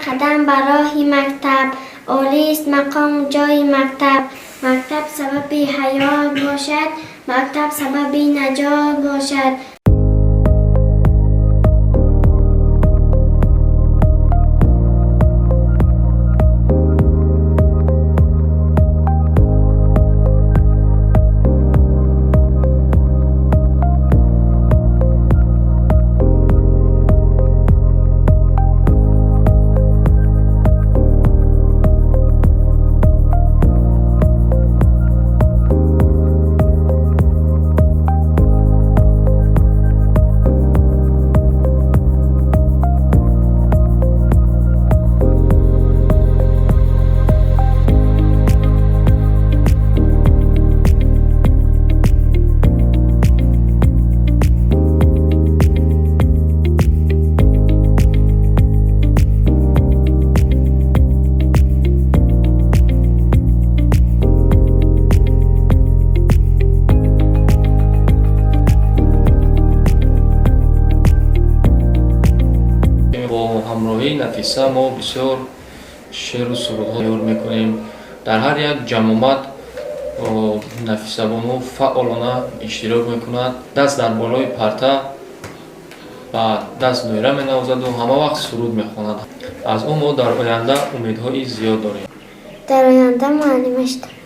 Қадам ба роҳи мактаб, олист мақому ҷои мактаб. Мактаб сабаби ҳаёт бошад, мактаб сабаби наҷот бошад. Бо ҳамроҳии Нафиса мо бисёр шеъру сурудҳо тайёр мекунем. Дар ҳар як ҷамъомад Нафисабону фаъолона иштирок мекунад. Даст дар болои парта ба даст доира менавозаду ҳама вақт суруд мехонад. Аз ӯ мо дар оянда умедҳои зиёд дорем. Дар оянда муаллима шудам.